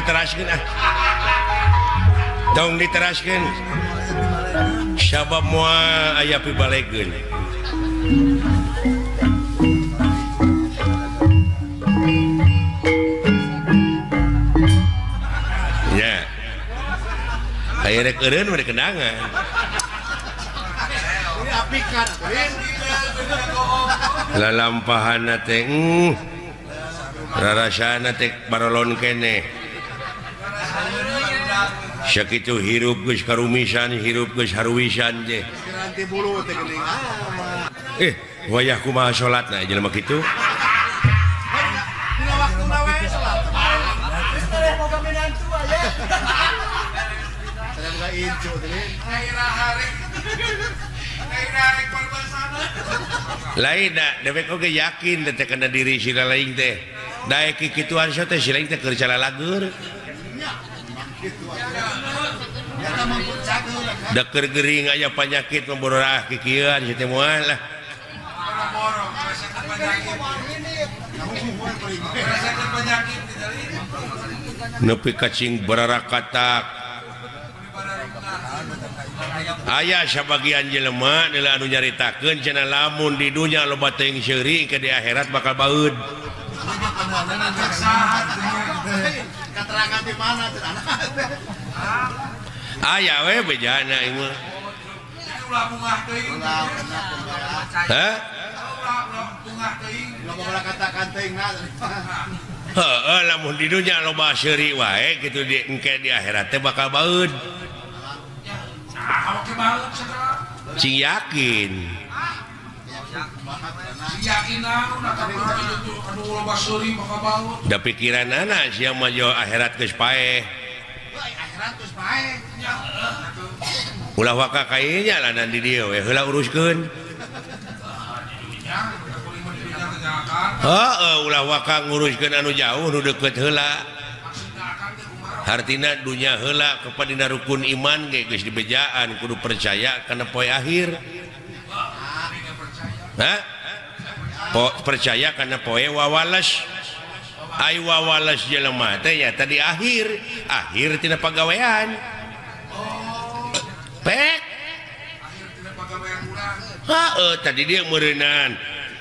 diteraskeun ah. Tong diteraskeun. Sabab moal aya pibalegeun. Nya. Aya rek eureun mah kenangan. Lalampahana teh rarasana teh barolon keneh. Sakitu hirup geus karumisan, hirup geus haruwisan teh. Wayah kumaha salatna jelema kitu? Lain da dewek oge yakin teh kana diri sila lain teh. Daek kikituan sia teh sila teh keur calalagur. Da keur gering aya panyakit membororah kikieuan sia teh moal lah. Nepi ka cing bararakatak. Aya sabagian jelema adalah anu nyaritakeun cenah lamun di dunya loba teuing seuri ke di akhirat bakal baeud. Aya we bejana ieu mah. Hah? Heeh, lamun di dunya loba seuri wae kitu di engke di akhirat teh bakal baeud. Cing yakin. Da pikiranana sia mah jo akhirat geus paeh. Ulah waka kainya lanan di dieu we heula uruskeun. Heeh, ulah waka nguruskeun anu jauh nu deukeut heula. Hartina dunya heula kepada rukun iman ge geus dibejaan kudu percaya kana poe akhir. Hah? Percaya kana poe wawales. Ai wawales jelema teh nya tadi akhir, akhir tina pagawean. Pek. Heeh, tadi dia meureunan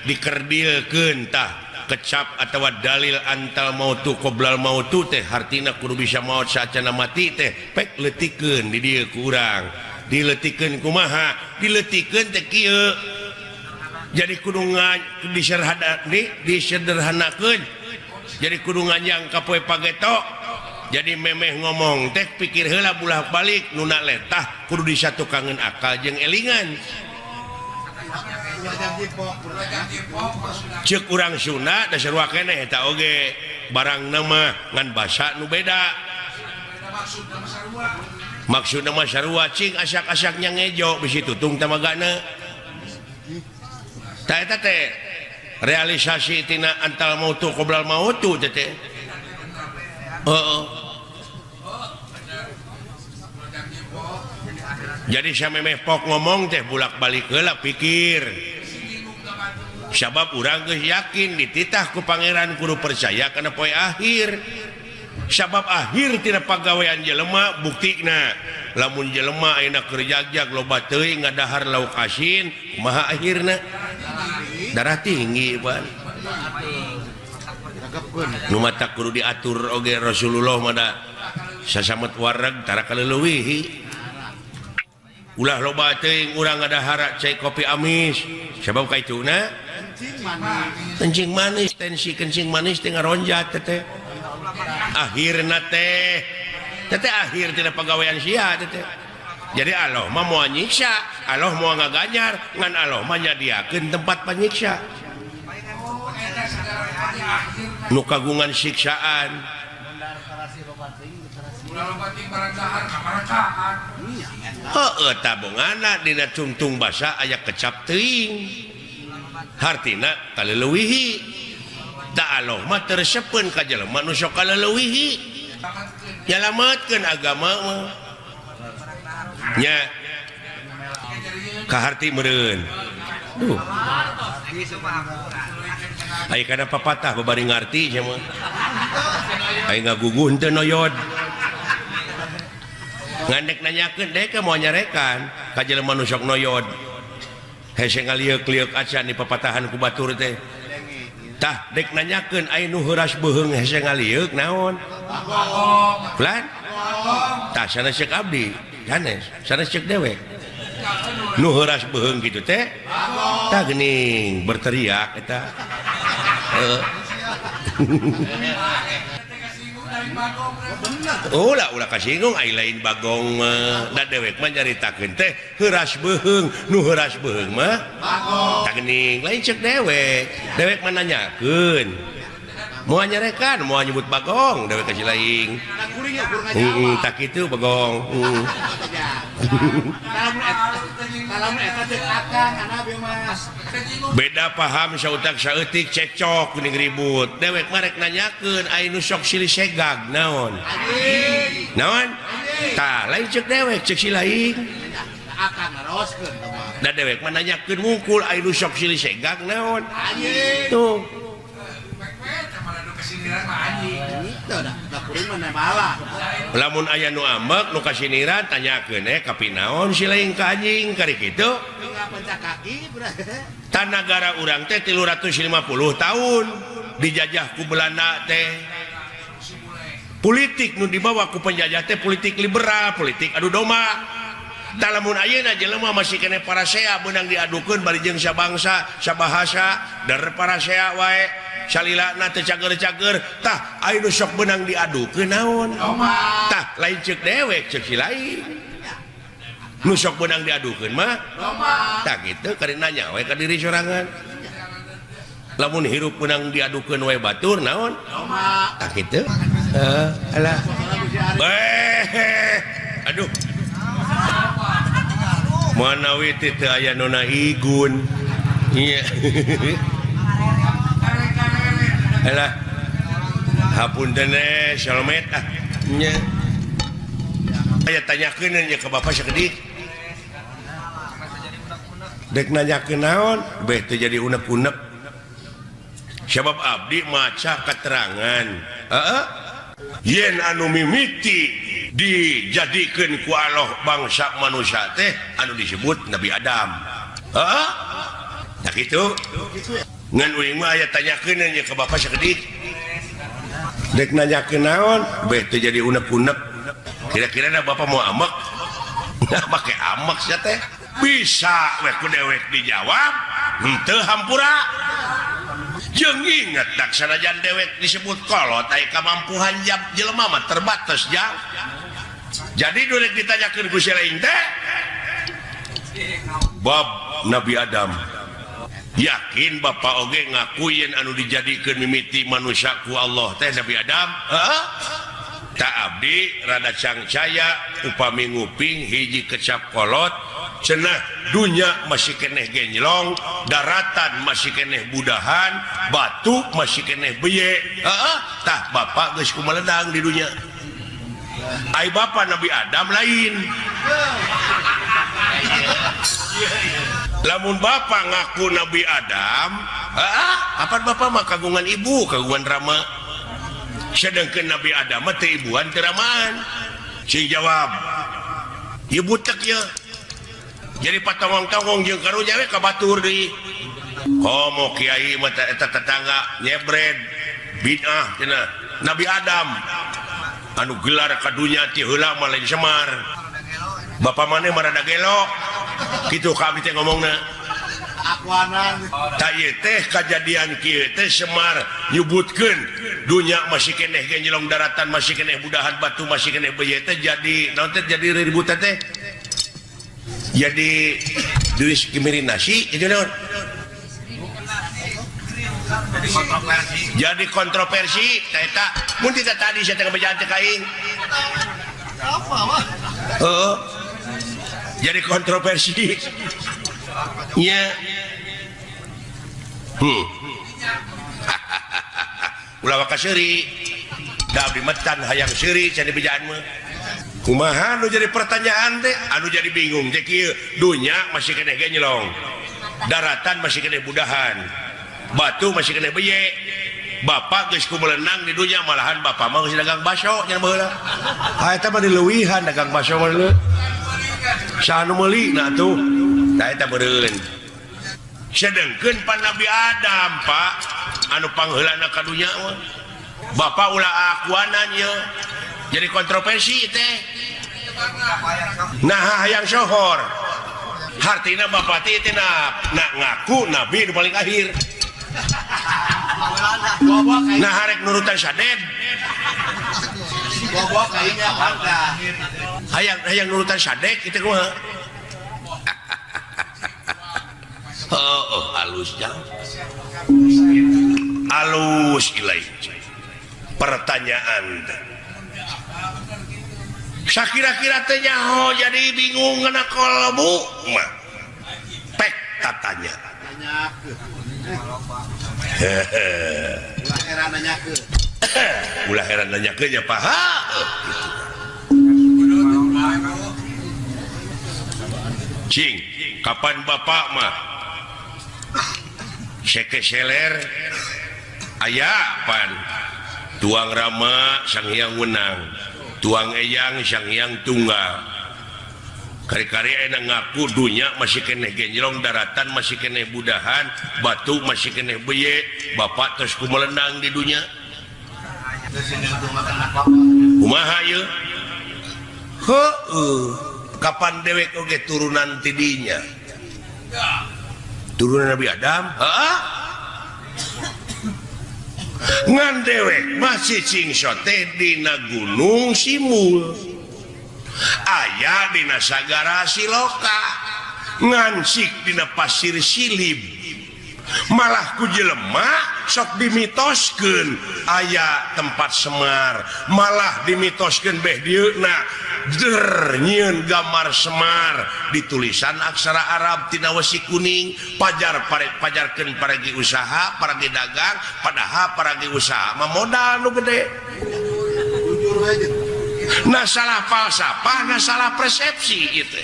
dikerdilkeun tah. Kecap atau dalil antal mautu qoblal mautu teh hartina kudu bisa maot saacana mati teh pek leutikeun di dieu ku urang dileutikeun kumaha dileutikeun teh kieu jadi kudu disederhanakeun jadi kudu nganjang ka poe pageto jadi memeh ngomong teh pikir heula bulah balik nuna letah kudu disatukangeun akal jeung elingan. Cek urang Sunda dasar keneh eta oge barang nama ngan basa nu beda maksudna mah sarua cing asak-asaknya ngejo bisi tutung tamagana ta eta teh realisasi tina antal mautu qoblal mautu teh teh heeh. Jadi samemeh pok ngomong teh bulak-balik heula pikir. Sabab urang geus yakin dititah ku pangeran kudu percaya kana poe akhir. Sabab akhir tina pagawean jelema buktina lamun jelema ayeuna keur jagjag loba teuing ngadahar lauk asin kumaha akhirna? Darah tinggi pan. Nu matak kudu diatur oge Rasulullah mah da sasamet wareg tara kaleuwihi. Ulah loba teuing urang ngadahar cai kopi amis sabab kaituna kencing manis tensi kencing manis teh ngaronjat teh akhirna teh teh akhir tina pagawean sia teh. Jadi Allah mah moal nyiksa, Allah moal ngaganjar ngan Allah mah nyadiakeun tempat panyiksa nu kagungan siksaan. Heeh, tabungana dina tungtung basa aya kecap teuing hartina kaleuwihi da Allah mah teu resepeun ka jelema nu sok kaleuwihi nyalametkeun agama mah nya kaharti meureun. Duh. Aya kana papatah babari ngarti sia mah. Aing ngaguguh henteu noyod. Ngandek nanyakeun dek moal nyarekan ka jelema nu sok noyod. Hese ngalieuk-lieuk acan di papatahan ku batur teh. Tah dek nanyakeun aya nu heuras beuheung hese ngalieuk naon? Pelan? Tah sanes ceuk abdi, sanes, sanes ceuk dewek. Nu heuras beuheung kitu teh? Tah geuning berteriak eta. Heeh. Ulah ulah kasinggung ai lain bagong mah. Da dewek mah nyaritakeun teh heuras beuheung, nu heuras beuheung mah bagong. Tah geuning lain ceuk dewek. Dewek mah nanyakeun. Moal nyarekan, moal nyebut bagong, dewek ka si lain. Heeh, tah kitu bagong. Heeh. Beda paham sautak saeutik cekcok geuning ribut. Dewek mah rek nanyakeun ai nu sok silih segag naon? Naon? Tah lain ceuk dewek, ceuk si lain. Da dewek mah nanyakeun wungkul ai nu sok silih segag naon? Tuh. Lamun aya nu ambek nu kasiniran tanyakeun kapinaon si lain ka anjing kari kitu. Tanagara urang teh 350 tahun dijajah ku Belanda teh. Politik nu dibawa ku penjajah teh politik liberal, politik adu domba. Tah lamun ayeuna jelema masih keneh parasea beunang diadukeun bari jeung sabangsa, sabahasa, der parasea wae. Salilana teu cager-cager, tah aya nu sok beunang diadukeun naon? Tah lain ceuk dewek, ceuk si lain. Nu sok beunang diadukeun mah tah kitu kari nanya we ka diri sorangan. Lamun hirup beunang diadukeun we batur naon? Tah kitu. Heeh, alah. Beh. Aduh. Manawi teh teu aya nona igun. Iya. Alah. Hapunten salmet ah. Nya. Aya tanyakeun nya ka bapak sakedik. Dek nanyakeun naon? Beh teu jadi unek-unek. Sabab abdi maca keterangan. Heeh. Yen anu mimiti dijadikeun ku Allah bangsa manusia teh anu disebut Nabi Adam. Heeh. Tah kitu. Ngan uing mah aya tanyakeun nya ka bapak sakedik. Dek nanyakeun naon? Beh teu jadi unek-unek. Kira-kira da bapak mau amek? Nah, make amek sia teh. Bisa we ku dewek dijawab, henteu hampura. Jeung inget dak sanajan dewek disebut kolot aya kamampuhan jam jelema mah terbatas jang. Jadi nu rek ditanyakeun ku si lain teh bab Nabi Adam. Yakin bapak oge ngaku yen anu dijadikeun mimiti manusia ku Allah teh Nabi Adam? Heeh. Tak abdi rada cangcaya upami nguping hiji kecap kolot cenah dunya masih keneh genjlong, daratan masih keneh budahan, batu masih keneh beye. Heeh, tah bapak geus kumaledang di dunya. Ai bapak Nabi Adam lain. Lamun bapak ngaku Nabi Adam, heeh, kapan bapak mah kagungan ibu, kagungan rama. Sedangkan Nabi Adam mah teu ibuan teu ramaan. Sing jawab. Ieu butek ye. Jadi patongong-tongong jeung karunya we ka batur deui. Komo kiai mah eta tetangga nyebred bid'ah cenah. Nabi Adam anu gelar ka dunya ti heula mah lain Semar. Bapak maneh mah rada gelo. Kitu ka abdi teh ngomongna. Tah ieu teh kajadian kieu teh Semar nyebutkeun dunya masih keneh genjelong, daratan masih keneh budahan, batu masih keneh beye teh jadi naon teh jadi riributan teh. Jadi diskriminasi itu naon? Jadi kontroversi eta mun teh tadi sia teh ngebejaan teh ka aing. Heeh. Jadi kontroversi. Nya. Ulah waka seuri. Da abdi mah can hayang seuri can dibejaan mah. Kumaha nu jadi pertanyaan teh? Anu jadi bingung teh kieu, dunya masih keneh genjlong. Daratan masih keneh budahan. Batu masih keneh beye. Bapak geus kumelenang di dunya malahan bapak mah geus dagang baso nya baheula. Ha eta mah dileuwihan dagang baso mah leuh. Saha nu meuli na atuh? Tah eta beureun. Sedengkeun pan Nabi Adam, Pak, anu pangheulana ka dunya mah. Bapak ulah akuanan ye. Jadi kontroversi teh. Nah hayang sohor. Hartina bapak teh teh na ngaku nabi nu paling akhir. Nah harek nurutan saded. Hayang hayang nurutan sadek kitu kumaha? Oh, halus jang. Halus ilai. Pertanyaan. Sakira-kira teh nyaho jadi bingung ngena kolbu mah. Pek tatanya. Ulah heran nanyakeun. Ulah heran nanyakeun nya Pak. Cing, kapan bapak mah seke seler aya pan tuang Rama Sang Hyang Wenang, tuang Eyang Sang Hyang Tunggal. Kari-kari enak ngaku dunya masih keneh genjrong, daratan masih keneh budahan, batu masih keneh beye, bapak terus kumelenang di dunya. Kumaha ieu? Heueuh, kapan dewek oge turunan ti dinya? Turunan Nabi Adam? Heeh. Ngan dewek masih cingso teh dina Gunung Simul. Aya dina Sagara Siloka, ngansik dina Pasir Silib. Malah ku jelema sok dimitoskeun aya tempat Semar, malah dimitoskeun beh dieuna der nyieun gambar Semar ditulisan aksara Arab tina wesi kuning, pajar pajarkeun paragi usaha, paragi dagang, padahal paragi usaha mah modal nu gede. Nah salah falsafah, nah salah persepsi gitu.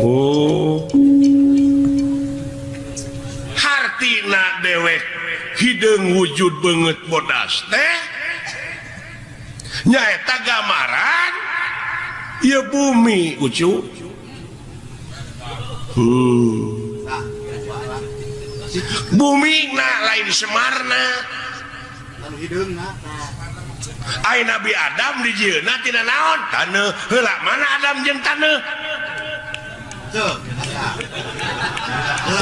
Oh, hartina dewek hideung wujud beungeut bodas teh nyaeta gambaran ieu bumi ucu. Bumi na lain Semarna. Ai Nabi Adam dijieunna tina naon? Taneuh. Heula mana Adam jeung taneuh?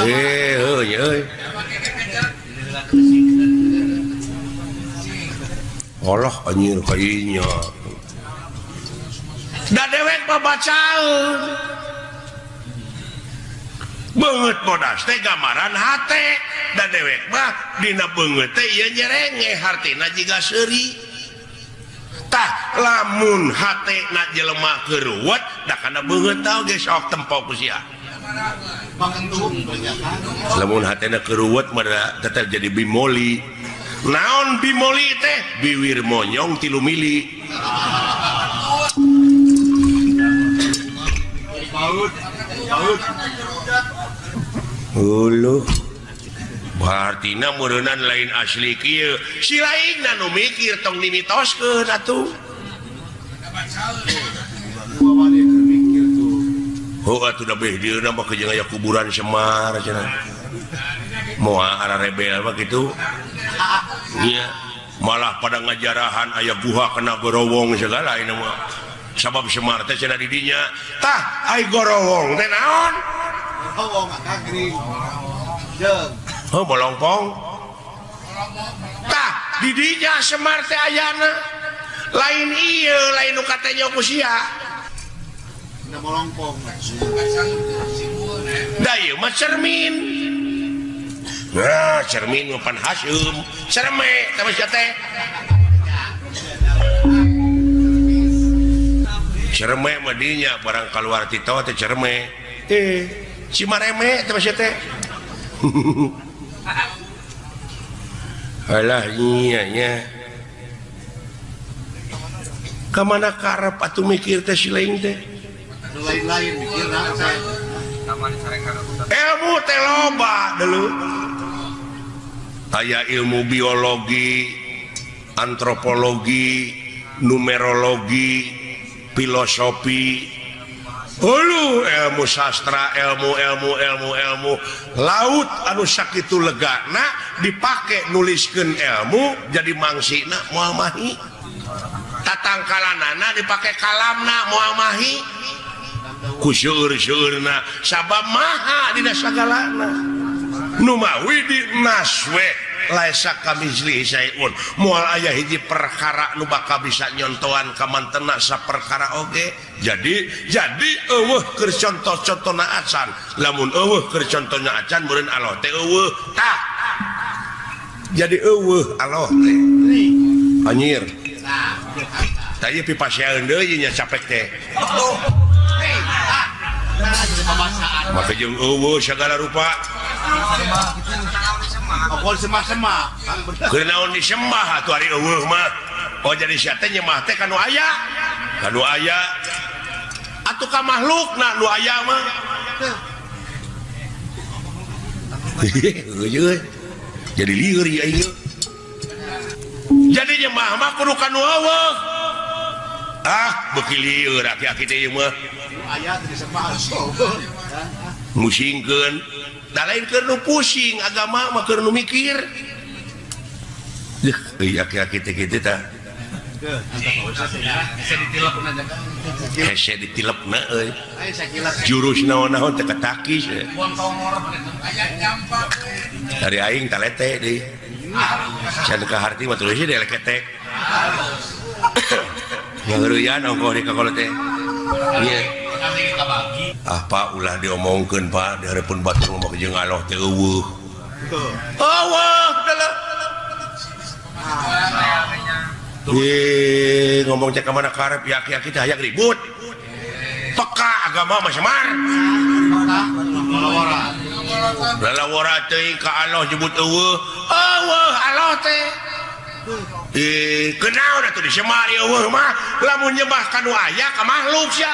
Heuh euy. Allah anjir kayanya. Da dewek babacaeun. Beungeut bodas teh gambaran hate, da dewek mah dina beungeut teh ieu nyerenge hartina jiga seuri. Tah lamun hate na jelema keruwet da kana beungeut tah ge sok tempo ku sia. Lamun hatena keruwet mah tetep jadi bimoli. Naon bimoli teh? Biwir monyong 3 mili. Uluh. Bartina meureunan lain asli kieu. Si lainna nu mikir tong dimitoskeun atuh. Heuh atuh da beh dieuna mah jeung aya kuburan Semar cenah. Moal ararebel mah kitu. Nya malah pada ngajarahan aya guha kena gorowong segala ieu mah. Sabab Semar teh cenah di dinya. Tah ai gorowong teh naon? Gorowong akagring. Jeung. Heuh bolongpong. Tah di dinya Semar teh ayana. Lain ieu lain nu katanya ku sia. Dina bolongpong. Da ieu mah cermin. Nah, cermin mah pan haseum. Cerme teh mah sia teh. Cerme mah dinya barang kaluar ti tol teh cerme. Cimareme teh mah sia teh. Alah nya nya. Ka mana karep atuh mikir teh si lain teh? Lain-lain mikirna teh. Ilmu teh loba dulu. Aya ilmu biologi, antropologi, numerologi, filosofi, hulu ilmu sastra, ilmu ilmu ilmu ilmu laut anu sakitu legana dipake nuliskeun ilmu jadi mangsina moal mahi. Tatangkalanana dipake kalamna moal mahi. Ku seueur-seueurna sabab maha dina sagalana. Nu mawi di naswe laisa kamitslihi syai'un moal aya hiji perkara nu bakal bisa nyontoan ka mantena saperkara oge. Jadi eueuh keur contoh-contona acan. Lamun eueuh keur contohna acan meureun Allah teh eueuh tah. Jadi eueuh Allah teh. Anjir. Tah ieu pipasean deui nya capek teh. Maka jeung eueuh sagala rupa. Pokol semah-semah. Keur naon disembah atuh ari eueuh mah. Oh jadi sia teh nyembah teh ka nu aya. Ka nu aya. Atuh ka makhlukna nu aya mah. Jadi lieur ieu aing. Jadi nyembah mah kudu ka nu eueuh. Ah, beuki lieur aki-aki teh ieu mah. Aya teh disembah. Musingkeun. Da lain keur nu pusing agama mah keur nu mikir. Deuh, euy aki-aki teh kitu tah. Hese ditilepna euy. Jurus naon-naon teh katakis. Dari aing talete deui. Can ka harti mah tulis deui leketek. Ngageureuyan ongkoh di kakolot teh. Ieu. Ah Pak ulah diomongkeun Pak di hareupeun batur mah jeung Allah teh eueuh. Eueuh dalah. Ye ngomong cek ka mana karep ya aki-aki teh hayang ribut. Peka agama mah semar. Lalawara teuing ka Allah nyebut eueuh. Eueuh Allah teh. Kenaon atuh disemar eueuh mah lamun nyembah ka nu aya ka makhluk sia.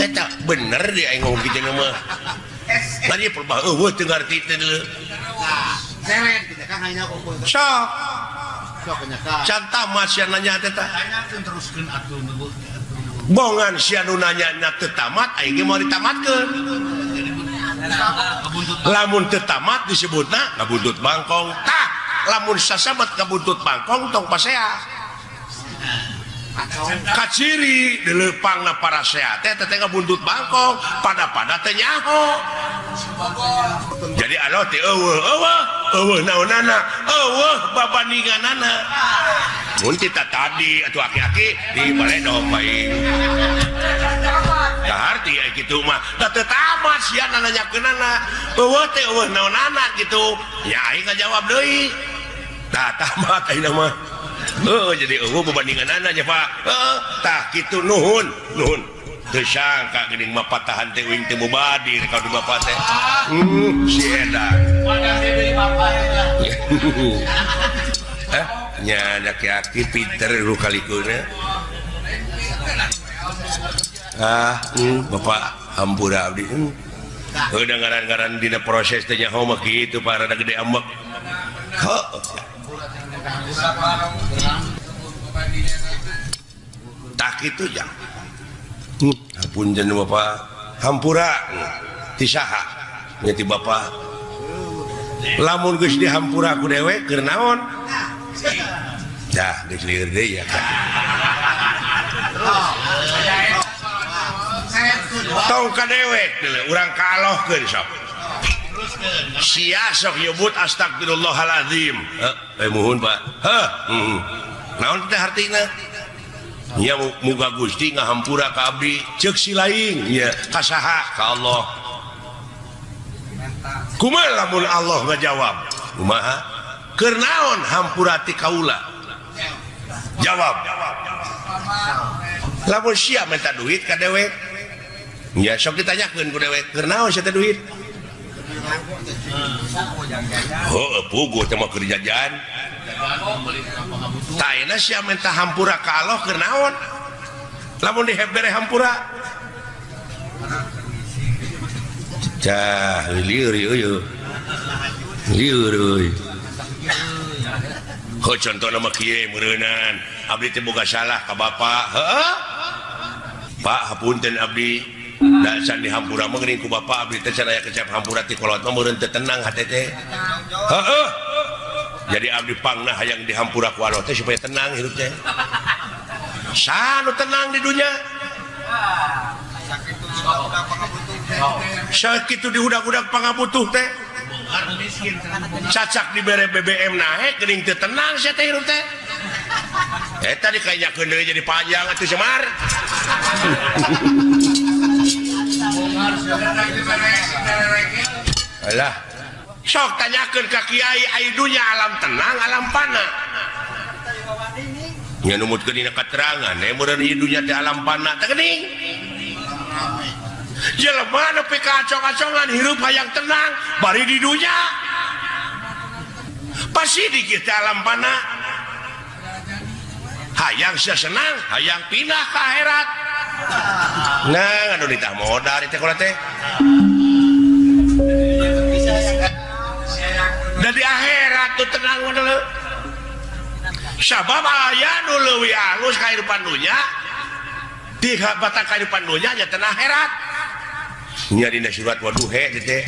Eta bener di aing ngomong kitu mah. Tadi perbah eueuh teu ngarti teh deuleu. Sok. Can tamat sia nanya teh tah. Bongan sia nu nanya na teu tamat aing ge moal ditamatkeun. Lamun teu tamat disebutna ngabuntut bangkong. Tah, lamun sasabat ngabuntut bangkong tong pasea. Kaciri dileupangna parasea teh teh ngabuntut bangkong pada-pada teh nyaho. Jadi Allah teh eueuh eueuh eueuh naonana eueuh babandinganana. Mun ti tadi atuh aki-aki di baledog bae. Kaharti aya kitu mah da teu tamat sia nanyakeunana. Eueuh teh eueuh naonana kitu. Ya aing ngajawab deui. Tah tamat ayeuna mah. Heuh jadi eueuh babandinganana nya Pak. Heuh tah kitu nuhun nuhun. Teu sangka geuning mah patahan teh uing teh mubadir ka du bapak teh. Si edan. Nya aki-aki pinter lu kalikeuna. Ah, bapak hampura abdi. Heuh da ngaran-ngaran dina proses teh nyaho mah kitu Pak rada gede ambek. Heuh. Tah kitu jang. Hapunten bapak hampura ti saha nya ti bapak. Lamun geus dihampura ku dewek keur naon? Dah geus lieur deui ya. Tong ka dewek deuleu urang ka Allahkeun sok. Sia sok nyebut astagfirullahalazim. Heuh, muhun Pak. Heuh, naon teh hartina? Nya muga Gusti ngahampura ka abdi ceuk si lain nya ka saha ka Allah. Kumaha lamun Allah ngajawab? Kumaha? Keur naon hampura ti kaula? Jawab. Lamun sia minta duit ka dewek. Nya sok ditanyakeun ku dewek, keur naon sia teh duit? Heuh, puguh teh mah keur jajan. Tah ayeuna sia minta hampura ka Allah keur naon? Lamun dibere hampura. Cah lieur ieu lieur euy. Heuh contohna mah kieu meureunan abdi teh boga salah ka bapak. Heuh. Pak hapunten abdi da can dihampura mah geuning ku bapak abdi teh can aya kecap hampura ti kolot mah meureun teu tenang hate teh. Heuh. Jadi abdi pangna hayang dihampura ku Allah teh supaya tenang hidup teh. Saha nu tenang di dunya? Sakitu diudag-udag pangabutuh teh. Cacak dibere BBM naek geuning teu tenang sia teh hirup teh. Eta dikayakeun deui jadi panjang atuh Semar. Alah, sok tanyakeun ka kiai ai dunya alam tenang alam pana. Nya numutkeun dina katerangan meureun ieu dunya teh alam pana teh geuning. Jelema nepi ka acong-acongan hirup hayang tenang bari di dunya. Pasti di kita alam pana. Hayang sia senang, hayang pindah ke akhirat. Nah, anu ditah modal teh kula teh. Da di akhirat tuh tenang modal. Sabab aya nu leuwih alus kahirupan dunya, di batang kahirupan dunya nya tenang akhirat. Nya dina surat waduhe teh.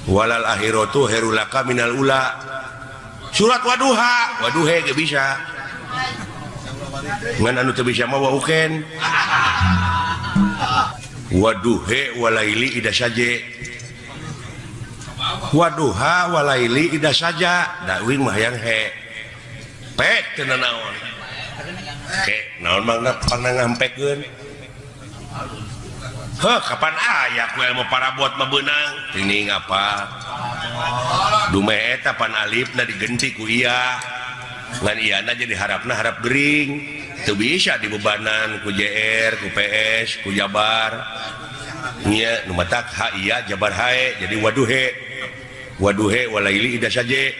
Walal akhiratu khairul laka minal ula. Surat waduha, waduhe ge bisa. Ngan anu teu bisa mah wauken. Waduhe walaili ida saje. Waduha walaili ida saja. Da uing mah hayang he. Pek teu nanaon. Ke naon mangna pangna ngampekeun. Heh, kapan aya ku ilmu parabot mah beunang? Tining apa? Dume eta pan alifna digenti ku iya. Ngan iyana jadi harapna harap gering. Teu bisa dibebanan ku JR, ku PS, ku Jabar. Nya nu matak ha iya Jabar hae jadi waduhe. Waduhe walaili ida saje.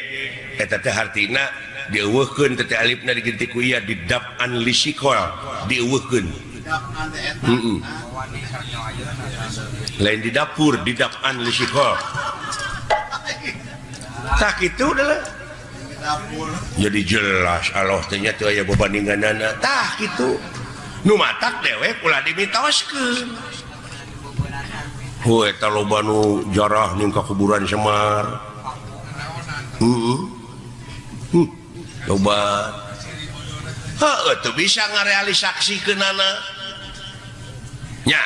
Eta teh hartina dieuweuhkeun teh alifna digenti ku iya didap'an lisikol, dieuweuhkeun. Heeh. Lain di dapur, di dap'an lisikol. Tak itu adalah. Jadi jelas Allah teh nya teu aya bebandinganana. Tah kitu. Nu matak dewek ulah dimitoskeun. Heuh eta loba nu jarah ning ka kuburan Semar. Heeh. Loba. Heuh teu bisa ngarealisaksikeunana. Nya.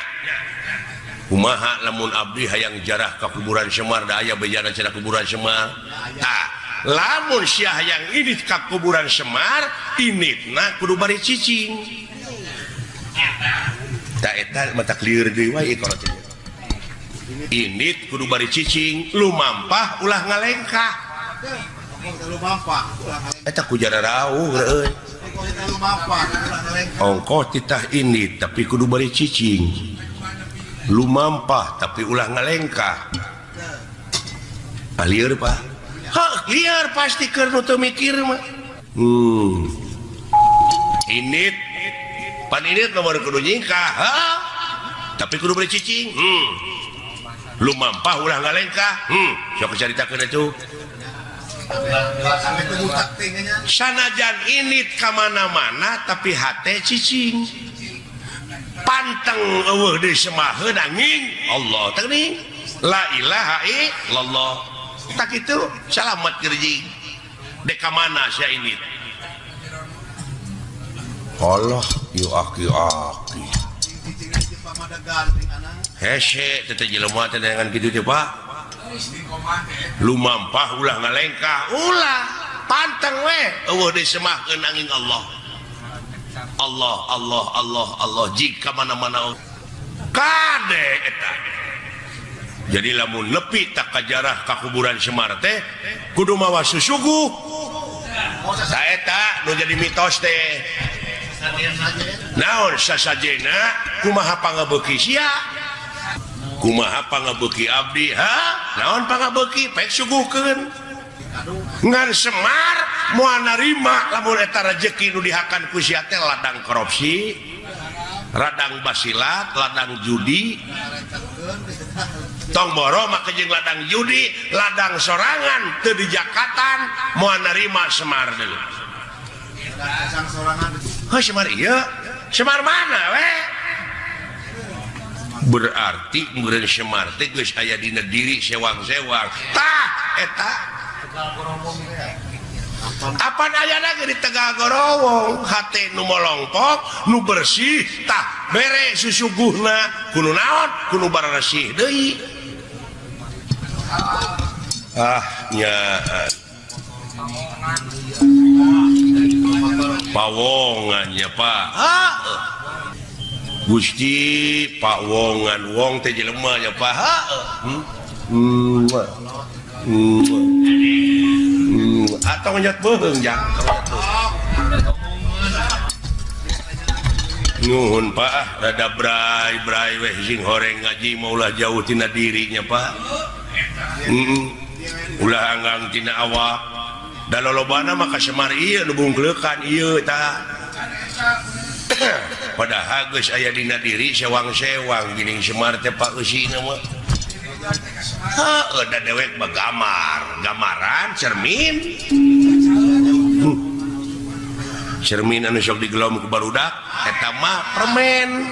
Kumaha lamun abdi hayang jarah ka kuburan Semar da aya bejana cenah kuburan Semar. Tah, lamun sia hayang indit ka kuburan Semar, inditna kudu bari cicing. Tah eta mata lieur deui wae kalau teh. Indit kudu bari cicing, lumampah ulah ngalengkah. Eta ku jara rauh euy. Ongkoh titah indit tapi kudu bari cicing. Lumampah tapi ulah ngalengkah. Ah lieur Pak. Hah, lieur pasti keur nu teu mikir mah. Indit pan indit nomor kudu nyingkah. Hah? Tapi kudu bari cicing. Lumampah ulah ngalengkah. Sok caritakeun atuh. Sanajan indit ka mana-mana tapi hate cicing. Panteng eueuh deui semaheun angin Allah teh geuning. La ilaha illallah. Tak kitu salamet gerjing. Dek ka mana sia indit? Allah yu aki-aki. Hese teh jelema teh dengan kitu teh Pak. Lumampah ulah ngalengkah, ulah panteng we eueuh deui semahkeun angin Allah. Allah Allah Allah Allah jika mana-mana kade eta. Jadi lamun nepi tak kajarah ka kuburan Semar teh kudu mawa susuguh. Ta eta nu jadi mitos teh. Naon sasajena kumaha pangabeuki sia? Kumaha pangabeuki abdi? Ha? Naon pangabeuki? Pek suguhkeun. Ngan Semar moal narima lamun eta rejeki nu dihakan ku sia teh ladang korupsi. Ladang basilat, ladang judi. Tong boro make jeung ladang judi, ladang sorangan teu dijakatan moal narima Semar deui. Heuh Semar ieu, Semar mana we? Berarti meureun Semar teh geus aya dina diri sewang-sewang. Tah eta apan ayana ge di Tegal Gorowong hate nu molongpok nu bersih tah bere susuguhna kudu naon kudu baresih deui ah nya pawongan nya Pak ah Gusti pawongan wong teh jelema nya Pak atau ngejat beuheung jang nuhun Pak rada bray-bray weh sing horeng ngaji mah ulah jauh tina dirinya Pak ulah anggang tina awak da lolobana mah ka Semar ieu nu bungkleukan ieu tah padahal geus aya dina diri sewang-sewang geuning Semar teh Pak eusina mah heuh da dewek mah gamar gamaran cermin cermin anu sok digelom ku barudak eta mah permen.